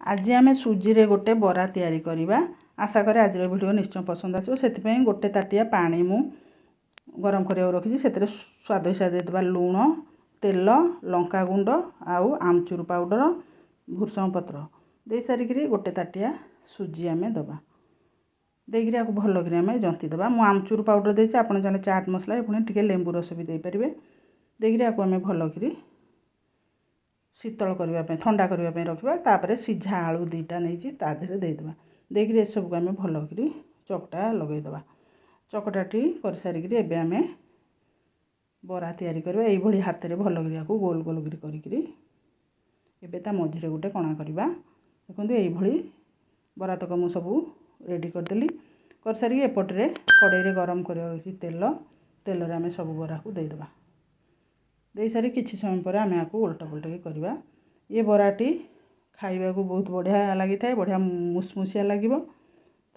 ଆଜି ଆମେ ସୁଜିରେ ଗୋଟେ ବରା ତିଆରି କରିବା। ଆଶା କରେ ଆଜିର ଭିଡ଼ିଓ ନିଶ୍ଚୟ ପସନ୍ଦ ଆସିବ। ସେଥିପାଇଁ ଗୋଟେ ତାଟିଆ ପାଣି ମୁଁ ଗରମ କରିବାକୁ ରଖିଛି। ସେଥିରେ ସ୍ୱାଦ ହିସାବରେ ଦେଇଦେବା ଲୁଣ, ତେଲ, ଲଙ୍କାଗୁଣ୍ଡ ଆଉ ଆମଚୁର ପାଉଡ଼ର, ଭୃଷଙ୍ଗ ପତ୍ର ଦେଇସାରିକିରି ଗୋଟେ ତାଟିଆ ସୁଜି ଆମେ ଦେବା। ଦେଇକିରି ଆକୁ ଭଲକିରି ଆମେ ଜନ୍ତି ଦେବା। ମୁଁ ଆମଚୁର ପାଉଡ଼ର ଦେଇଛି, ଆପଣ ଚାହିଁଲେ ଚାଟ୍ ମସଲା, ପୁଣି ଟିକେ ଲେମ୍ବୁ ରସ ବି ଦେଇପାରିବେ। ଦେଇକିରି ଆକୁ ଆମେ ଭଲକିରି ଶୀତଳ କରିବା ପାଇଁ, ଥଣ୍ଡା କରିବା ପାଇଁ ରଖିବା। ତାପରେ ସିଝା ଆଳୁ 2ଟା ନେଇଛି, ତା ଦେହରେ ଦେଇଦେବା। ଦେଇକିରି ଏସବୁକୁ ଆମେ ଭଲକିରି ଚକଟା ଲଗାଇଦେବା। ଚକଟାଟି କରିସାରିକିରି ଏବେ ଆମେ ବରା ତିଆରି କରିବା। ଏଇଭଳି ହାତରେ ଭଲକିରି ଆକୁ ଗୋଲ ଗୋଲ କରି କରିକିରି ଏବେ ତା ମଝିରେ ଗୋଟେ କଣା କରିବା। ଦେଖନ୍ତୁ, ଏଇଭଳି ବରା ତକ ମୁଁ ସବୁ ରେଡ଼ି କରିଦେଲି। କରିସାରିକି ଏପଟରେ କଡ଼େଇରେ ଗରମ କରିବାକୁ ଅଛି ତେଲ। ତେଲରେ ଆମେ ସବୁ ବରାକୁ ଦେଇଦେବା। ଦେଇସାରି କିଛି ସମୟ ପରେ ଆମେ ଆକୁ ଓଲଟ ପଲଟକି କରିବା। ଏ ବରାଟି ଖାଇବାକୁ ବହୁତ ବଢ଼ିଆ ଲାଗିଥାଏ, ବଢ଼ିଆ ମୁସମୁସିଆ ଲାଗିବ।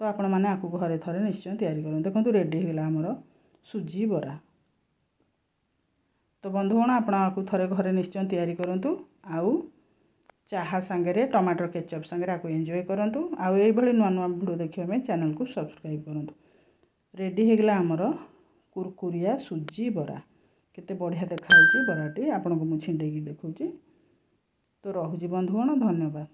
ତ ଆପଣମାନେ ଆକୁ ଘରେ ଥରେ ନିଶ୍ଚୟ ତିଆରି କରନ୍ତୁ। ଦେଖନ୍ତୁ, ରେଡ଼ି ହେଇଗଲା ଆମର ସୁଜି ବରା। ତ ବନ୍ଧୁଗଣ, ଆପଣ ଆକୁ ଥରେ ଘରେ ନିଶ୍ଚୟ ତିଆରି କରନ୍ତୁ ଆଉ ଚାହା ସାଙ୍ଗରେ, ଟମାଟୋ କେଚଅପ୍ ସାଙ୍ଗରେ ଆକୁ ଏନ୍ଜୟ କରନ୍ତୁ। ଆଉ ଏଇଭଳି ନୂଆ ନୂଆ ଭିଡ଼ିଓ ଦେଖିବା ପାଇଁ ଚ୍ୟାନେଲକୁ ସବସ୍କ୍ରାଇବ୍ କରନ୍ତୁ। ରେଡ଼ି ହେଇଗଲା ଆମର କୁରକୁରିଆ ସୁଜି ବରା। କେତେ ବଢ଼ିଆ ଦେଖାହେଉଛି ବରାଟି, ଆପଣଙ୍କୁ ମୁଁ ଛିଣ୍ଡେଇକି ଦେଖାଉଛି। ତ ରହୁଛି ବନ୍ଧୁଗଣ, ଧନ୍ୟବାଦ।